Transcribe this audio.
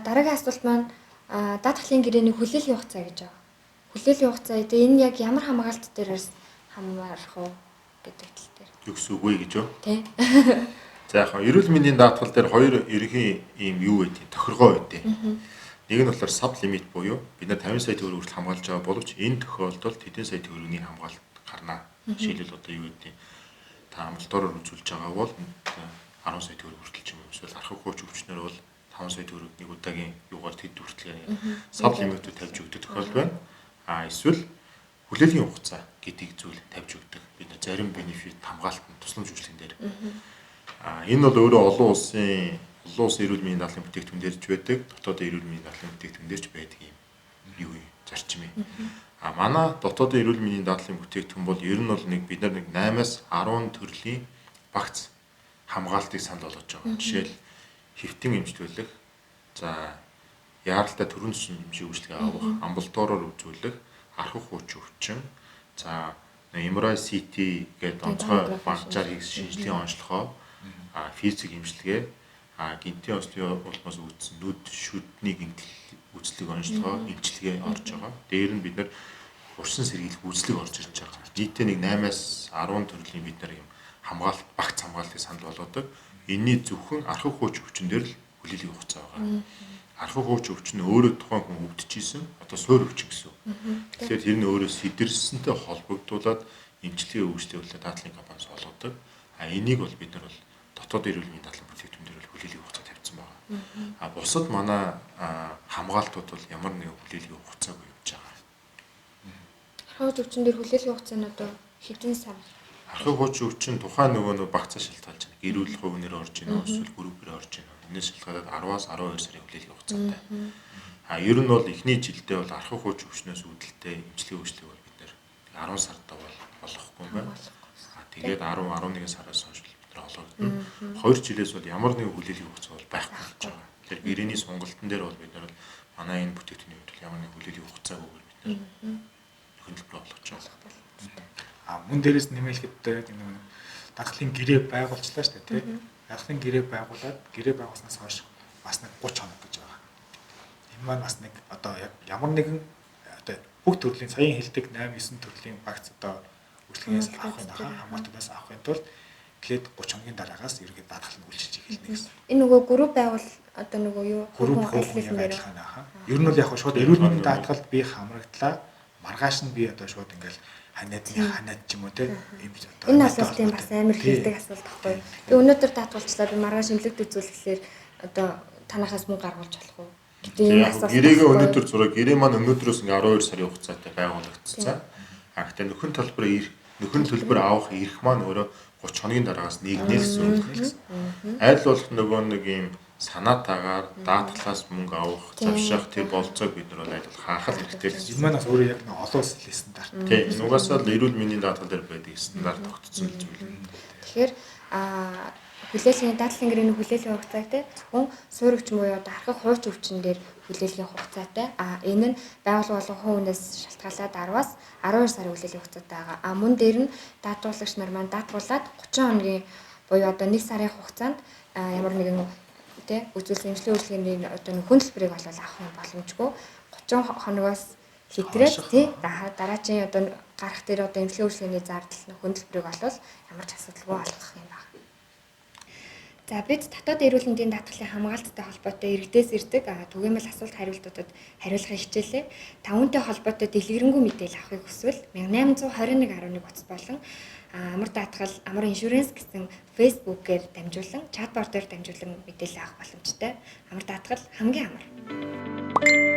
Дараагийн асуулт маань даатгалын гэрээний хүлээлгийн хугацаа гэж байгаа. Хүлээлгийн хугацаа тэгээ энэ яг ямар хамгаалт дээрээс хамаарах уу гэдэг тал дээр. Юу гэсэн үг вэ гэж юу? Тий. За яг эрүүл мэндийн даатгал дээр хоёр ерөнхий ийм юу гэдэг тохиргоо байдаг. Нэг нь болохоор sub limit буюу бид нар 50 сая төгрөг хүртэл хамгаалж байгаа боловч энэ тохиолдолд хэдэн сая төгрөгийн хамгаалалт гарна. Жишээлбэл одоо юу гэдэг та амбулаториор үзүүлж байгаа бол 10 сая төгрөг хүртэл ч юм уу эсвэл архаг хууч өвчнөр бол 5 сая төгрөг нэг удаагийн юугаар тэд хүртэл sub limit-үүд тавьж өгдөг тохиолдол байна. А эсвэл хүлээлгийн хугацаа гэдэг зүйл тавьж өгдөг. Бид нар зарим benefit хамгаалтанд тусламж үйлчилгээн дээр. А энэ бол өөрөө олон улсын эрүүл мэндийн даатгалын бүтээгдэхүүн дээр ч байдаг, дотоодын эрүүл мэндийн даатгалын бүтээгдэхүүн дээр ч байдаг юм юу юм зарчим юм. А манай дотоодын эрүүл мэндийн даатгалын бүтээгдэхүүн бол ер нь бол нэг бид нар нэг 8-аас 10 төрлийн багц хамгаалтыг санал болгож байгаа. Жишээл хэвтэн эмчилүүлэх, за яаралтай төрөн төсөн эмчийн үйлчилгээ авах, амбулаториор үзүүлэх, архаг хууч өвчин, за MRI CT гэдэг онцгой банчаар хийх шинжилгээний онцлогоо, физик эмчилгээ, гинтийн ослын улмаас үүдсэн нүд шүдний гэмтэл үзлэг онцлогоо, эмчилгээ орж байгаа. Дээр нь бид нар урсан сэргийлэх үзлэг орж ирж байгаа. Нийтдээ нэг 8-аас 10 төрлийн бид нар юм хамгаалалт, багц хамгаалтыг санал болгодог. Энийний зөвхөн архаг хууч өвчин дээр л хүлээлгийн хугацаа байгаа. Архаг хууч өвчин нь өөрөө тухайн хүн өвдөж исэн одоо суур өвчин гэсэн. Тэгэхээр тэр нь өөрөө сэтэрсэнтэй холбогдуулаад эмчилгээ үйлчлүүлээ даатгалын компаниас олгодог. А энийг бол бид нар бол дотоод эрүүл мэндийн даатгалын бүтээгдэхүүн дээр бол хүлээлгийн хугацаа тавьсан байгаа. А бусад манай хамгаалтууд бол ямар нэгэн хүлээлгийн хугацаагүй явж байгаа. Архаг өвчин дээр хүлээлгийн хугацаа нь одоо хэдэн сар? Архаг хууч өвчин тухайн нөгөө нэг багцаа шалтгаалж байна. Гэр бүл хувь нэр орж ийн үү эсвэл группээр орж ийн үү. Энэс шалтгаалаад 10-аас 12 сарын хүлээлгийн хугацаатай. А ер нь бол эхний жилдээ бол архаг хууч өвчнөөс үүдэлтэй эмчилгээ үйлчлэг бол бид нэр 10 сард бол олохгүй юм байна. А тэгээд 10 11 сараас хойш бид нар олгогдно. 2 жилээс бол ямар нэгэн хүлээлгийн хугацаа бол байхгүй болж байгаа. Тэгэхээр гэрээний сунгалтан дээр бол бид нар бол манай энэ бүтээгдэхүүний хувьд бол ямар нэгэн хүлээлгийн хугацаагүйгээр бид нар нөхөн төлбөр олгож байгаа. А мөн дээрээс нэмэлхэд одоо яг нэг даатгалын гэрээ байгуулчлаа шүү дээ, тий. Даатгалын гэрээ байгуулад гэрээ байгуулснаас хойш бас нэг 30 хоног гэж байгаа. Энэ маань бас нэг одоо яг ямар нэгэн одоо бүх төрлийн саяын хэлдэг 8 9 төрлийн багц одоо үйлчлэгээс авахын хамгаалтаас авахын тулд эхлээд 30 хоногийн дараагаас ерөнхийдөө даатгал нь үйлчилж эхэлнэ гэсэн. Энэ нөгөө групп байгуул одоо нөгөө юу групп адилхан адилхан аа. Ер нь бол яг шууд эрүүл мэндийн даатгалд би хамрагдлаа. Маргааш нь би одоо шууд ингээл ханиадны ханиад ч юм уу те ийм одоо энэ асуултын бас амар хэрэгтэй асуулт байхгүй. Би өнөөдөр даатгалчлаа, би маргааш эмнэлэгт үзүүлэхлээр одоо танахаас мөнгө гаргуулж болох уу гэдэг энэ асуулт. Гэрээгээ өнөөдөр зураг гэрээ маань өнөөдрөөс ингээ 12 сарын хугацаатай байгуулагдсан. А гэхдээ нөхөн төлбөр авах эрх маань өөрөө 30 хоногийн дараагаас нэгнэ гэсэн үг. Аль болох нөгөө нэг ийм санаатаагаар даатгалаас мөнгө авах, завшаах тэр болцоог бид нар бол аль болох хаахал хэрэгтэй л гэсэн. Энэ маань бас өөрөө яг нэг олон улсын стандарт. Тийм. Нугасаа л эрүүл мэндийн даатгал дээр байдаг стандарт тогтцсон зүйл. Тэгэхээр хүлээлгийн даатгалын гэрээний хүлээлгийн хугацааг те зөвхөн суур өвчин буюу одоо архаг хууч өвчин дээр хүлээлгийн хугацаатай. А энэ нь байгууллага болон хувь хүнээс шалтгаалаад 10-аас 12 сарын хүлээлгийн хугацаатай байгаа. А мөн дээр нь даатгуулагч нар маань даатгуулад 30 хоногийн буюу одоо 1 сарын хугацаанд ямар нэгэн тэ үзүүлсэн эмчилгээ үйлчилгээний одоо нөхөн төлбөрийг бол авах юм боломжгүй. 30 хоногоос хэтрээд тий дараагийн одоо гарах дээр одоо эмчилгээ үйлчилгээний зардал нөхөн төлбөрийг бол ямар ч асуудалгүй олгох юм байна. За бид дотоод эрүүл мэндийн даатгалын хамгаалттай холбоотой иргэдээс ирдэг түгээмэл асуулт хариултуудад хариулахыг хичээлээ. Та үүнтэй холбоотой дэлгэрэнгүй мэдээлэл авахыг хүсвэл 1821.1 утас болон амар даатгал, амар иншүрэнс гэсэн Facebook-ээр дамжуулан, чатботоор дамжуулан мэдээлэл авах боломжтой. Амар даатгал хамгийн амар.